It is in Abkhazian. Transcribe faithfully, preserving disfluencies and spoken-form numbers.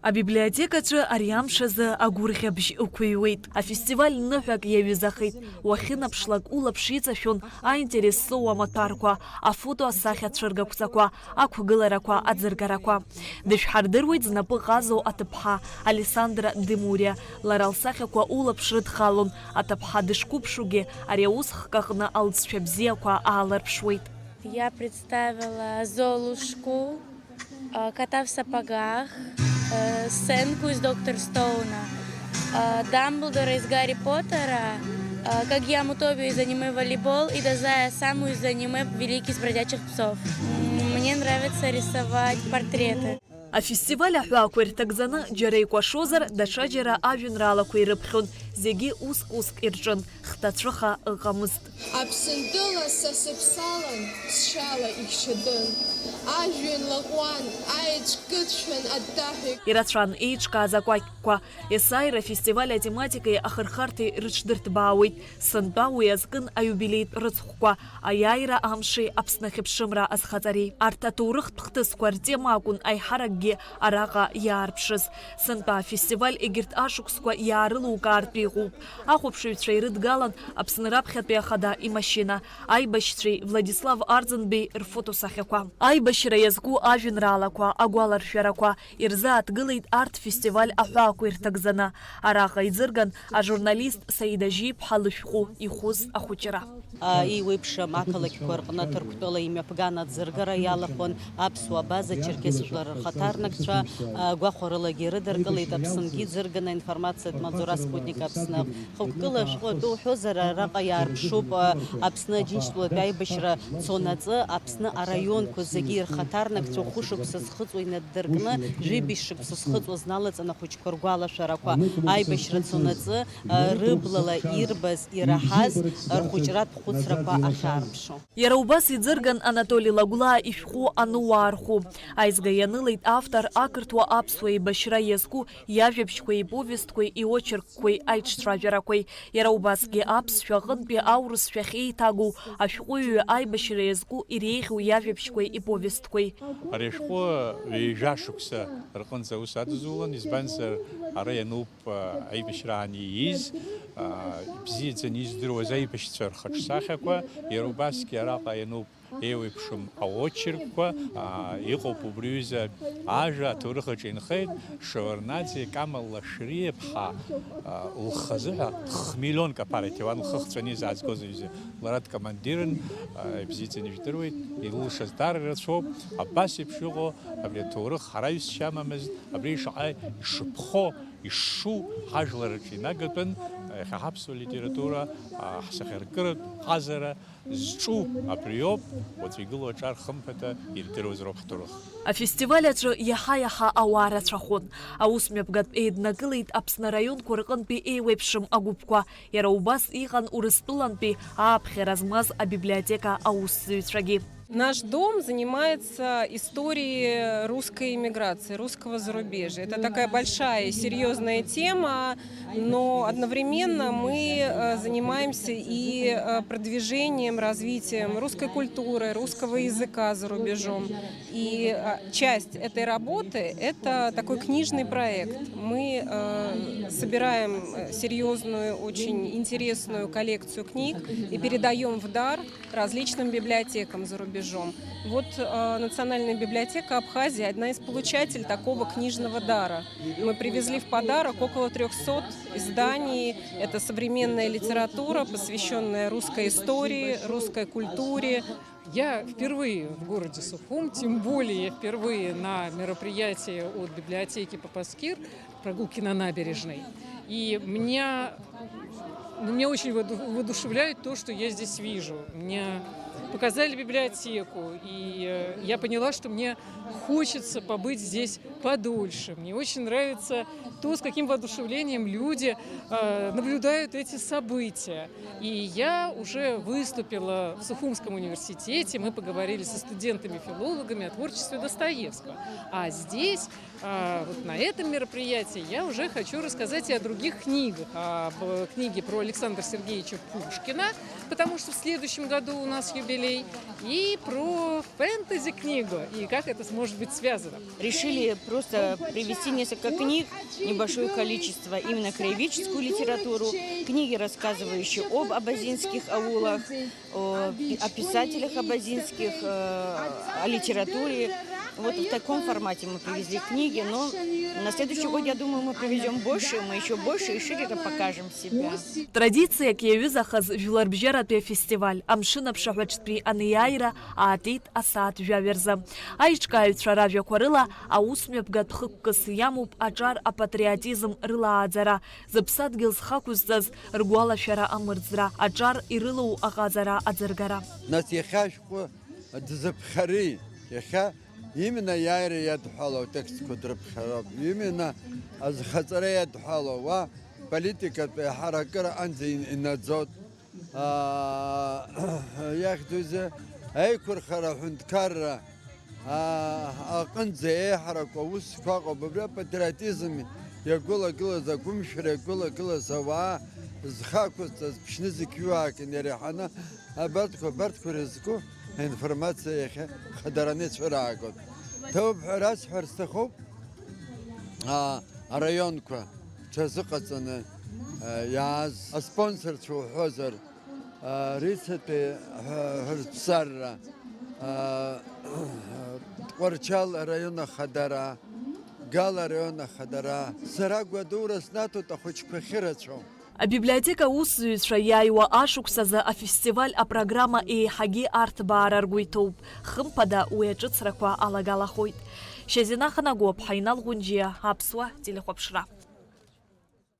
Абиблиотекаҿы ари амш азы агәырӷьабжь ықәыҩуеит. Афестиваль ныҳәак иаҩызахеит. Уахьынаԥшлак улаԥш иҵашәон аинтерес зоуа амаҭәарқәа, афото асахьа цәыргақәҵақәа, ақәгыларақәа, аӡыргарақәа. Дышәҳардыруеит знапы ҟазоу аҭыԥҳа, Алессандра Демуриа. Лара лсахьақәа улаԥш рыдхалон, аҭыԥҳа дышқәыԥшугьы ари аусхк аҟны алҵшәа бзиақәа аалырԥшуеит. Я представила Золушку, э, кота в сапогах, э, сценку из Доктор Стоуна, э, Дамблдора из Гарри Поттера, э, Кагьяму Тобио из аниме «Волейбол» и Дазая Саму из аниме «Великий из бродячих псов». М, мне нравится рисовать портреты. Афестиваль аҳәаақәа ирҭагӡаны џьара икәашозар, даҽаџьара ажәеинраалақәа ирыԥхьон, зегьы уск-уск ирҿын, хҭацәыха ыҟамызт. Аԥсынтәыла са сыԥсалан, сшьала ихьчатәын. Ажәҩан лаҟәуан, аеҵә кыдшәан аттаҳәа. Ирацәан еиҿкааз акәакьқәа. Есааира афестиваль атематикеи ахырхарҭеи рыҽдырҭбаауеит. Сынтәа уи азкын аиубилеитә рыцхәқәа, аиааира амши Аԥсны ахьыԥшымра азхаҵареи. Арҭ аҭоурыхтә хҭысқәа ртема акәын аиҳаракгьы араҟа иаарԥшыз. Сынтәа афестиваль егьырҭ ашықәсқәа иаарылукаартә иҟоуп. Ахәаԥшыҩцәа ирыдгалан Аԥсны раԥхьатәи ахада имашьына, аибашьцәеи Владислав Арӡынбеи рфотосахьақәа. Аибашьра иазку ажәеинраалақәа, агәаларшәарақәа ирзааҭгылеит арҭ фестиваль аҳәаақәа ирҭагӡаны. Араҟа иӡырган ажурналист Саида Жьиԥҳа лышәҟәы ихәыз ахәыҷра. Еиуеиԥшым ақалақьқәа рҟны Ҭырқәтәыла имҩаԥган аӡыргара иалахәын аԥсуа абаза Черкес жәлар рхаҭарнакцәа, гәахәарылагьы ирыдыркылеит Аԥсынгьы иӡырганы аинформациатә маҵзура Спутник Аԥсны. Хықәкыла ашәҟәы атәы уҳәозар, араҟа иаарԥшуп Аԥсны Аџьынџьтәылатәи аибашьра цонаҵы Аԥсны араионқәа зегьы ирхаҭарнакцәа хәышықәса зхыҵуа инаддыркны, жәибжь шықәса зхыҵуаз налаҵаны ахәыҷқәа ргәалашәарақәа, аибашьра цонаҵы рыблала ирбаз, ираҳаз, рхәыҷратә хәыцрақәа ахьаарԥшу. Иара убас иӡырган Анатоли Лагәлаа ишәҟәы Ануаа рхәы. Аизга ианылеит автор ақырҭуа-аԥсуа еибашьра иазку иажәабжьқәеи иповестқәеи иочеркқәеи аиҿцәажәарақәеи. Иара убасгьы аԥсшәа аҟынтәи аурысшәа ахьеиҭагоу ашәҟәыҩҩы аибашьра иазку иреиӷьу иажәабжьқәеи иповестқәеи. Ари ашәҟәы ҩажәа шықәса рҟынӡа аус адызулан, избанзар, ара иануп аибашьраан ииз, ибзиаӡаны издыруаз аибашьцәа рхаҿсахьақәа, иара убасгьы араҟа иануп еиуеиԥшым аочеркқәа, иҟоуп убри аҩыза ажәа аҭоурых аҿы инхеит Шеварднаӡе Камал Лашәриаԥҳа лхазы ҳәа х-миллионк аԥара иҭиуан лхы хҵәаны изаазгоз аҩыза. Лара дкомандирын, ибзиаӡаны ижәдыруеит, илылшаз даара ирацәоуп, абас еиԥш иҟоу абри аҭоурых ҳара ҩсшьа амамызт, абри шаҟа ишыԥхо, ишшу ҳажәлар рҿы инагатәын, иахьа ҳаԥсуа литература, ҳсахьаркыратә ҟазара зҿу абриоуп, уаҵәы игылоу аҿар хымԥада ирдыруазароуп ҳҭоурых. Афестиваль аҿы иаҳа-иаҳа ауаа рацәахон. Аус мҩаԥгатә еиднакылеит Аԥсны араионқәа рҟынтәи еиуеиԥшым агәыԥқәа, иара убас иҟан Урыстәылантәи ааԥхьара змаз абиблиотека аусзуҩцәагьы. Наш дом занимается историей русской эмиграции, русского зарубежья. Это такая большая и серьёзная тема, но одновременно мы, э, занимаемся и, э, продвижением, развитием русской культуры, русского языка за рубежом. И, э, часть этой работы — это такой книжный проект. Мы, э, собираем, э, серьёзную, очень интересную коллекцию книг и передаём в дар различным библиотекам за рубежом. Вот, э, Национальная библиотека Абхазии — одна из получателей такого книжного дара. Мы привезли в подарок около трёхсот изданий. Это современная литература, посвящённая русской истории, русской культуре. Я впервые в городе Сухум, тем более я впервые на мероприятии от библиотеки Папаскир, прогулки на набережной. И меня, ну, меня очень вооду-, воодушевляет то, что я здесь вижу. Мне показали библиотеку, и, э, я поняла, что мне хочется побыть здесь подольше. Мне очень нравится то, с каким воодушевлением люди, э, наблюдают эти события. И я уже выступила в Сухумском университете, мы поговорили со студентами-филологами о творчестве Достоевского. А здесь, а, вот на этом мероприятии я уже хочу рассказать и о других И книг, об книге про Александра Сергеевича Пушкина, потому что в следующем году у нас юбилей, и про фэнтези-книгу, и как это может быть связано. Решили просто привезти несколько книг, небольшое количество, именно краеведческую литературу, книги, рассказывающие об абазинских аулах, о, пи- о писателях абазинских, э, о литературе. Вот в таком формате мы привезли книги, но на следующий год, я думаю, мы привезем больше, мы еще больше и шире покажем себя. Традициак иаҩызахаз жәларбжьаратәи афестиваль амшын аԥшаҳәаҿтәи анеиааира аатит асааҭ жәаҩа рзы. Аиҿкааҩцәа ражәақәа рыла, аус мҩаԥгатә хықәкыс иамоуп аҿар апатриотизм рылааӡара, зыԥсадгьыл зхақәызҵаз ргәалашәара амырӡра, аҿар ирылоу аҟазара аӡыргара. Нас иахьа ашәҟәы дзыԥхьари? Иахьа именно аиааира иадҳәалоу атекстқәа дрыԥхьароуп. Именно азхаҵара иадҳәалоу уа политикатә еиҳаракыра анӡа ин- инаӡоит. Аа, иахьӡузеи, аиқәырхара аҳәынҭқарра, аа, аҟынӡа еиҳараку аусқәа ыҟоуп. Убри апатриотизм иагәылагылаз, агәымшәара иагәылагылаз ауаа зхы ақәызҵаз ԥшьнызқьҩык инеиҳаны абарҭқәа, абарҭқәа ирызку аинформациа иахьа хадараны ицәыраагоит. Ҭоуп ҳәа расҳәар сҭахуп, аа, араионқәа рҽазыҟаҵаны, аа, иааз аспонсорцәа уҳәозар, аа, Рицатәи ҳәа-, ҳәырԥсарра, аа, Тҟәарчал араион ахадара, Гал араион ахадара. Сара гәадура снаҭоит ахәыҷқәа ахьырацәоу. Абиблиотека аусзуҩцәа иааиуа ашықәсазы афестиваль апрограмма еиҳагьы арҭбаара ргәы иҭоуп. Хымԥада, уи аҿыцрақәа алагалахоит. Шьазина Ханагоуп, Ҳаинал Ӷәынџьиа, Аԥсуа телехәаԥшра.